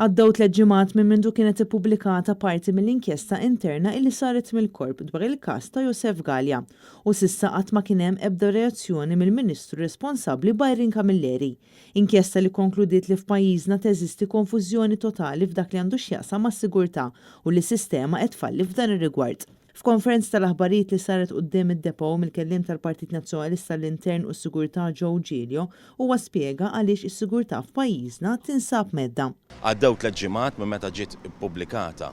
Għaddew tlet ġimgħat minn mindu kienet ippubblikata parti mill-inkjesta interna illi saret mill-Korp dwar il-każ ta' Josef Galea u s'issa qatt ma kien hemm ebda reazzjoni mill-Ministru responsabbli Byron Camilleri. Inkjesta li kkonkludiet li f'pajjiżna teżisti konfużjoni totali f'dak li għandu x'jaqsam mas-sigurtà u li s-sistema qed tfalli f'dan ir-rigward. F'konferenza tal-aħbarijiet li saret quddiem id-Depot mill-kelliem tal-Partit Nazzjonalista għall-Intern u s-Sigurtà Joe Giglio, huwa spjega għaliex is-sigurtà f'pajjiżna tinsab mhedda. Għaddew tliet ġimgħat minn meta ġiet ippubblikata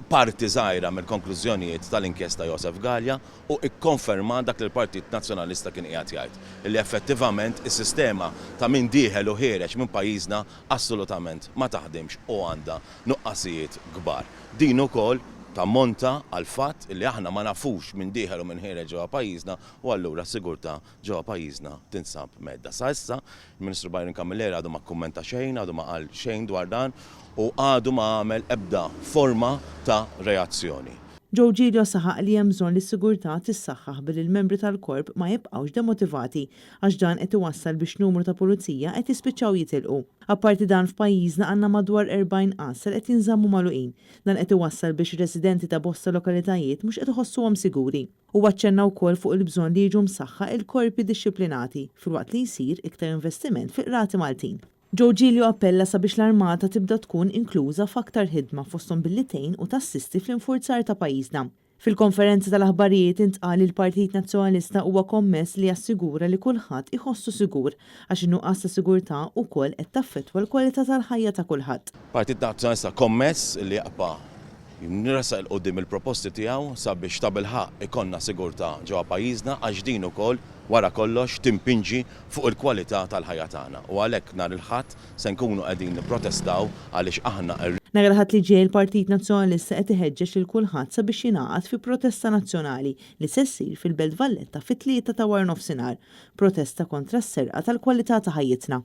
parti żgħira mill-konklużjonijiet tal-inkjesta Josef Galea u kkonfermat dak li l-Partit Nazzjonalista kien qiegħed jgħid, li effettivament is-sistema ta' min dieħel u ħiereġ minn pajjiżna assolutament ma taħdimx u għandha nuqqasijiet kbar. Din ukoll tammonta għall-fatt li aħna ma nafux min dieħel u min ħiereġ ġewwa pajjiżna u allura s-sigurtà ġewwa pajjiżna tinsab mhedda. Sa issa, il-Ministru Byron Camilleri għadu ma kkummenta xejn, għadu ma qal xejn dwar dan u għadu ma għamel ebda forma ta' reazzjoni. Joe Giglio saħaq li hemm bżonn li s-sigurtà tissaħħaħ billi l-membri tal-Korp ma jibqgħux demotivati għax dan qed iwassal biex numru ta' pulizija qed jispiċċaw jitilqu. Apparti dan f'pajjiżna għandna madwar 40 għassa li qed jinżammu magħluqin. Dan qed iwassal biex residenti ta' bosta lokalitajiet mhux qed iħossuhom siguri. Huwa aċċenna wkoll fuq il-bżonn li jiġu msaħħa il-korpi dixxiplinati filwaqt li jsir iktar investiment fil-qrati Maltin. Joe Giglio appella sabiex l-Armata tibda tkun inkluża f'aktar ħidma fosthom billi tgħin u tassisti fl-infurzar ta' pajjiżna. Fil-konferenza tal-aħbarijiet intqal li l-Partit Nazzjonalista huwa kommess li jassigura li kulħadd iħossu sigur għax in-nuqqas ta' sigurtà wkoll qed taffettwa l-kwalità tal-ħajja ta' kulħadd. Partit Nazzjonalista kommess li jaqpa' jressaq 'il quddiem il-proposti tiegħu sabiex tabilħaqq ikollna sigurtà ġewwa pajjiżna għax din ukoll wara kollox timpinġi fuq il-kwalità tal-ħajja tagħna u għalhekk nhar il-Ħadd se nkunu qegħdin nipprotestaw għaliex aħna Nhar il-Ħadd li ġej il-Partit Nazzjonalista qed iħeġġeġ lil kulħadd sabiex jingħaqad fi protesta nazzjonali li se ssir fil-Belt Valletta fit-3 ta' waranofsinhar, protesta kontra s-serqa tal-kwalità ta' ħajjitna.